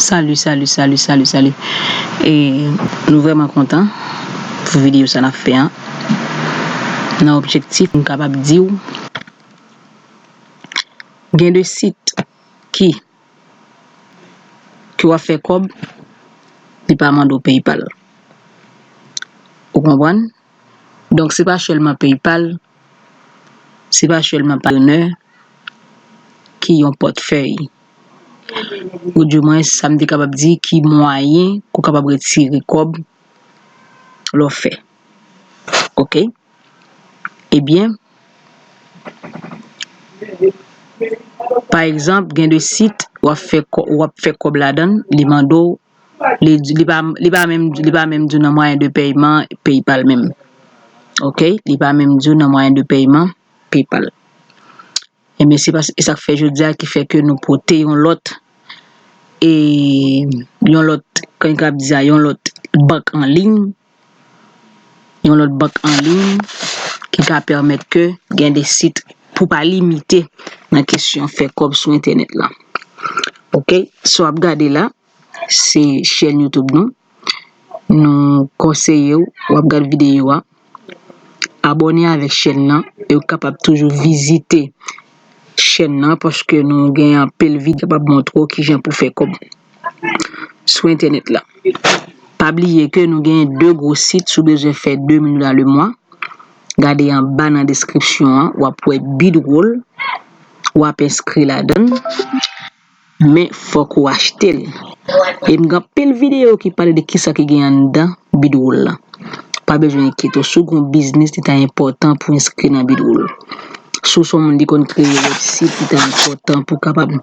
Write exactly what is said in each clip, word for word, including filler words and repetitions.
Salut, salut, salut, salut, salut. E nou vrèman kontan pou videyo sa n ap fè an. Nan objektif, m kapab di w, gen de sit ki, ke w ap fè kòb, li pa mande w PayPal. Ou konprann? Donk, se pa sèlman PayPal, se pa sèlman Payoneer ki yon pòtfèy. Ou di mwen, sa m te kapab di, ki mwayen ke w kapab retire kòb lè w fè. Oke? Ebyen, pa egzanp, gen de sit, w ap fè kò-, w ap fè kòb ladan l, li mande w, li, li pa, li pa menm, li pa menm di w nan mwayen de pèyman PayPal menm. Oke? Li pa menm di w nan mwayen de pèyman PayPal. Ebyen, se pas-, e sa k fè jodi a ki fè ke nou pote yon lòt, e yon lòt, kòman n ka di sa, yon lòt bank an liy, yon lòt bank an liy ki ka pèmèt ke gen de sit pou pa limite nan kesyon fè kòb sou entènèt la. Oke, sa w ap gade la, se chèn YouTube nou. Nou konseye w, w ap gad videyo a, abòne avèk chèn nan e w kapab toujou vizite chèn nan paske nou gen anpil videyo kapab montre w kijan pou fè kòb sou entènèt la. Pa bliye ke nou gen de gwo sit, si w bezwen fè de mil dola le mwa, gade anba nan deskripsyon an, w ap wè Bidroll, w ap enskri ladan l. Men fòk ou achte l. E m gen anpil videyo ki pale de kisa ki gen anndan Bidroll la. Pa bezwen enkyete w, si w gen yon biznis, li ta enpòtan pou enskri nan Bidroll. Si w se yon moun ki konn kreye website, li ta enpòtan pou w kapab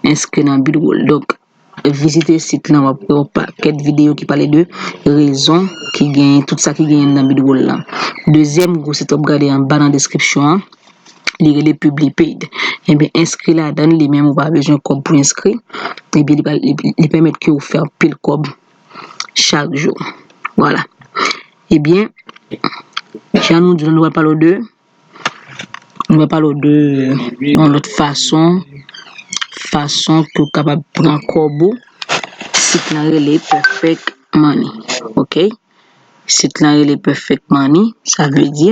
enskri nan Bidroll. Donk, vizite sit lan, w ap wè yon pakèt videyo ki pale de rezon ki genyen, tout sa ki genyen nan Bidroll la. Dezyèm gwo sit w ap gade anba nan deskripsyon an, li rele PubliPaid. Ebyen, enskri ladan l, li menm ou pa bezwen kòb pou enskri. Ebyen, li, li, li pèmèt ke w fè anpil kòb chak jou. Vwala. Ebyen, jan nou di, nou pral pale w de, nou pral pale w de yon lòt fason, fason ke w kapab pran kòb ou. Sit lan rele Perfect Money. Oke? Sit lan rele Perfect Money, sa vle di,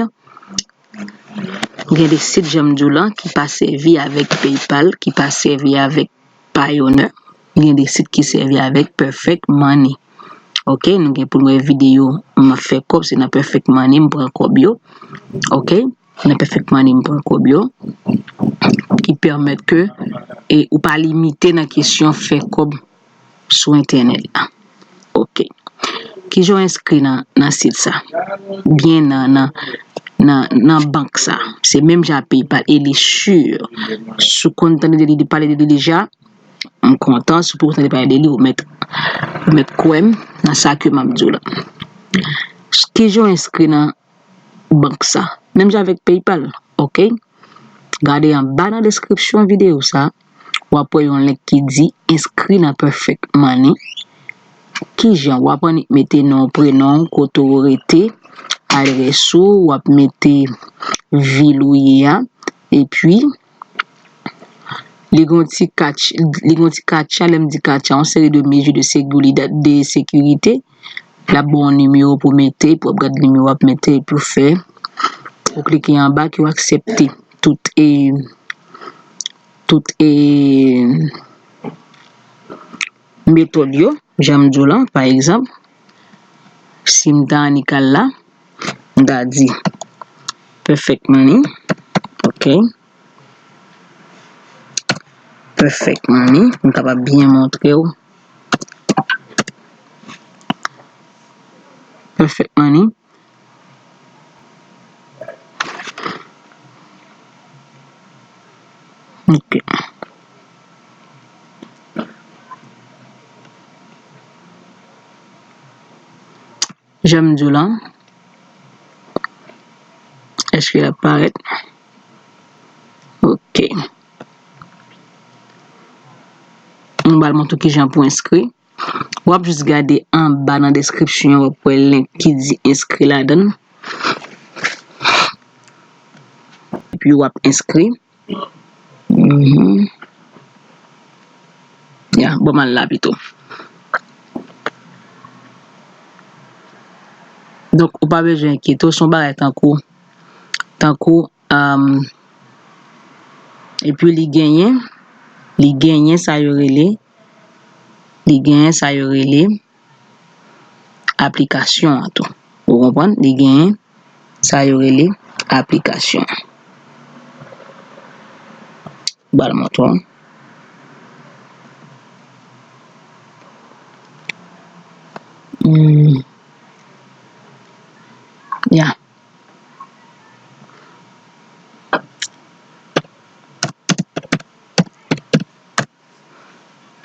gen de sit, jan m di w lan, ki pa sèvi avèk PayPal, ki pa sèvi avèk Payoneer. Gen de sit ki sèvi avèk Perfect Money. Oke, nou gen pou n wè videyo, m ap fè kòb, se nan Perfect Money m pran kòb yo. Oke, nan Perfect Money m pran kòb yo, ki pèmèt ke, e, ou pa limite nan kesyon fè kòb sou entènèt la. Oke. Kijan w enskri nan, nan sit sa? Byen nan, nan, nan, nan bank sa. Se menm jan ak PayPal e li si. Si w konn tande de li, de pale de li deja, m kontan. Si w poko tande pale de li, ou mèt, ou mèt kwè m nan sa ke m ap di w la. Kijan w enskri nan bank sa? Menm jan avèk PayPal, oke? Gade anba nan deskripsyon videyo sa, w ap wè yon link ki di enskri nan Perfect Money. Kijan? W ap annik mete non w, prenon w, kote w rete, adrès ou, w ap mete vil ou ye a, epi li gon ti katch-, li gon ti katcha, lè m di katcha, yon seri de mezi de sekirite, de sekirite. L ap ba w yon nimewo pou w mete, epi w ap gad nimewo w ap mete, epi w fè, ou klike anba, ke w aksepte tout, e, tout, e, metòd yo, jan m di w lan, pa egzanp, si m ta annik al la, m ta di Perfect Money, oke. Perfect Money, m kapab byen montre w. Perfect Money. Ok. Jan m di w lan, èske l ap parèt? Ok. M pral montre w kijan pou enskri. W ap jis gade anba nan deskripsyon an, w ap wè link ki di enskri ladan l. Epi w ap enskri. Mhm. Ya, bon, m al la pito. Donk, ou pa bezwen enkyete w, se yon bagay tankou, tankou, um, epi li genyen, li genyen sa yo rele, li genyen sa yo rele aplikasyon an tou. Ou konprann? Li genyen sa yo rele aplikasyon an. Ba l montre w. Hmm. Ya.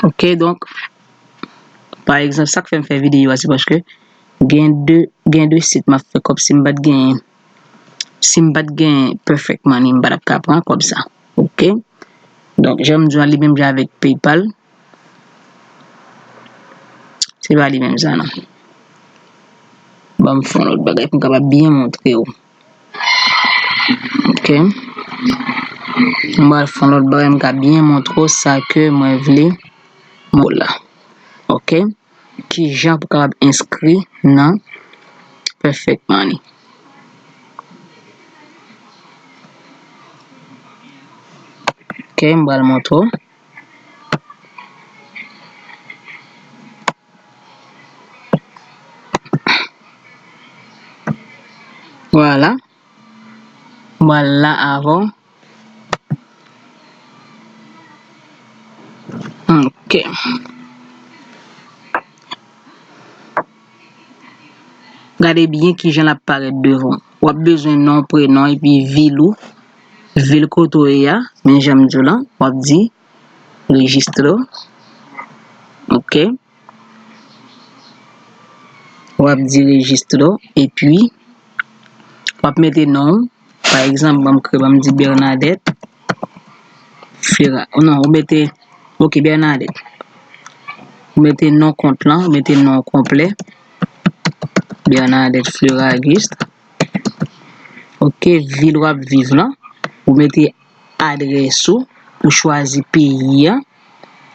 Ok, donk, pa egzanp, sa k fè m fè videyo a, se paske gen de, gen de sit m ap fè kòb, si m pa t gen, si m pa t gen Perfect Money, m pa t ap ka pran kòb sa. Ok? Donk, jan m di w a, li menm jan avèk PayPal. Se pa li menm sa, non. Ban m fè yon lòt bagay pou m kapab byen montre w. Ok. M pral fè yon lòt bagay, m ka byen montre w sa ke mwen vle montre w la. Ok. Kijan pou kapab enskri nan Perfect Money. Ok, m pral montre w. Vwala. Mwen la avè w. Ok. Gade byen kijan l ap parèt devan w. W ap bezwen non, prenon, epi vil ou. Vil kote w ye a, men jan m di w la, w ap di rejistre. Ok. W ap di rejistre, epi w ap mete non w. Pa egzanp, ban m kreye, ban m di Bernadette Flera. Non, ou mete, ok, Bernadette. Ou mete non kont lan, ou mete non konplè. Bernadette Flera Auguste. Ok, vil w ap viv lan. Ou mete adrès ou, ou chwazi peyi a.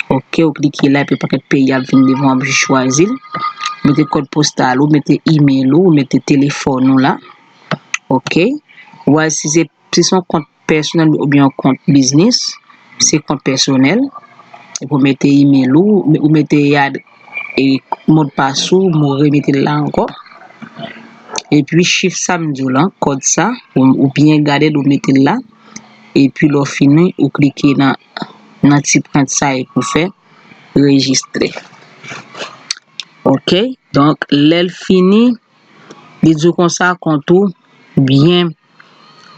Ok, ou klike la, epi pakèt peyi ap vin devan w, w ap jis chwazi l. Ou mete kòd postal ou, ou mete email ou, ou mete telefòn ou la. Ok. Ou a, si se, si se yon kont pèsonèl oubyen yon kont biznis, se kont pèsonèl. Epi ou mete email ou, ou mete ad-, e, modpas ou, ou remete l la ankò. Epi chif sa m di w lan, kòd sa, ou, ou byen gade l, ou mete l la. Epi lè w fini, ou klike nan, nan ti pwent sa epi w fè rejistre. Ok, donk lè l fini, li di w konsa kont ou byen,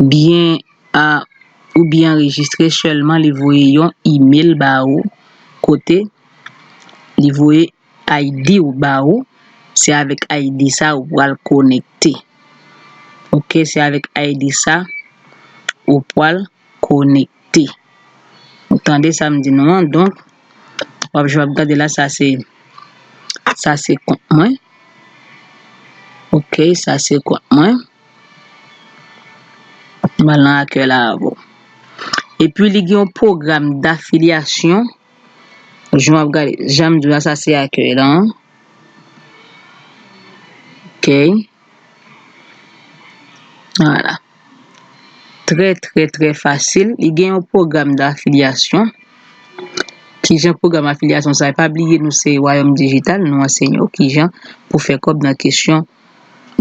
byen, a, ou byen anrejistre, sèlman li voye yon email ba ou kote li voye I D ou ba ou, se avèk I D sa ou pral konekte. Ok, se avèk I D sa ou pral konekte. Ou tande sa m di nou an, donk, w ap, j ap gade la, sa se, sa se kont mwen. Ok, sa se kont mwen. M al nan akèy la avè w. Epi li gen yon pwogram dafilyasyon. Jan w ap gade, jan m di w la, sa se akèy la. Ok. Vwala. Trè, trè, trè fasil. Li gen yon pwogram dafilyasyon. Kijan pwogram afilyasyon sa? Pa bliye nou se Wayòm Dijital, nou anseye w kijan pou fè kòb nan kesyon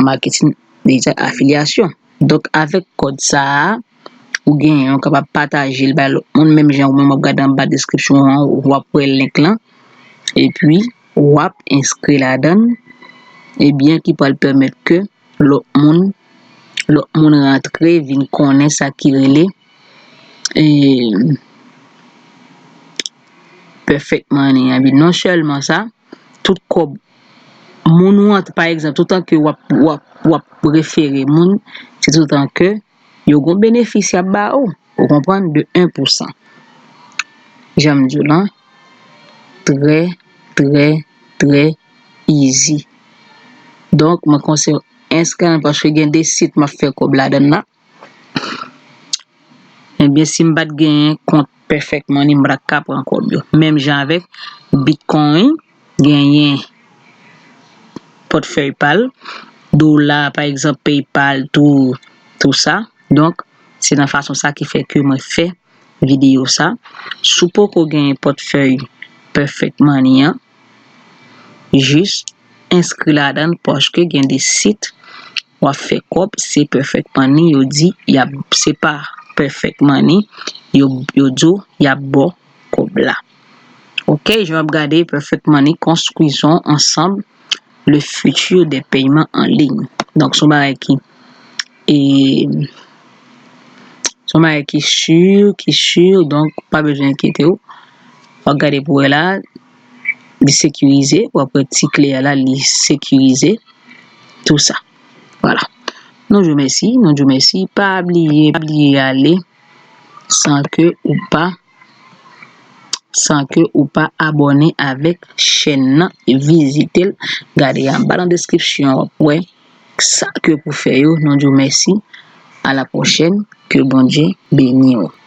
maketin dijital, afilyasyon. Donk, avèk kòd sa a, ou genyen, ou kapab pataje l bay lòt moun, menm jan ou menm w ap gade anba deskripsyon an, w ap wè link lan, epi w ap enskri ladan l, ebyen, ki pral pèmèt ke lòt moun, lòt moun rantre, vin konnen sa ki rele, e, Perfect Money an. Epi non sèlman sa, tout kòb moun ou antre, pa egzanp, toutan ke w ap, w ap, w ap refere moun, se toutan ke yo gon benefis y ap ba ou. Ou konprann? De en pou san. Jan m di w lan, trè, trè, trè easy. Donk, mwen konseye w enskri nan l paske gen de sit m ap fè kòb ladan l la. Ebyen, si m pa t genyen kont Perfect Money, m pa t ka pran kòb yo. Menm jan avèk Bitcoin, genyen pòtfèy pa l, dola, pa egzanp, PayPal, tou, tou sa. Donk, se nan fason sa ki fè ke mwen fè videyo sa. Si w poko genyen pòtfèy Perfect Money an, jis enskri ladan l paske gen de sit w ap fè kòb, se Perfect Money yo di y ap, se pa Perfect Money, yo, yo di w y ap ba w kòb la. Ok, jan w ap gade Perfect Money, construisons ensemble le futur des paiements en ligne. Donk, se yon bagay ki, e, se yon bagay ki sur, ki sur, donk, pa bezwen enkyete w. W ap gade pou wè la, li sekirize, w ap wè ti kle a la, li sekirize, tou sa. Vwala. Nou di w mèsi, nou di w mèsi. Pa bliye, pa bliye ale san ke ou pa, san ke ou pa abòne avèk chèn nan, vizite l, gade anba nan deskripsyon, w ap wè sa ke pou fè yo. Nou di w mèsi. A la pwochèn. Ke Bondye beni w.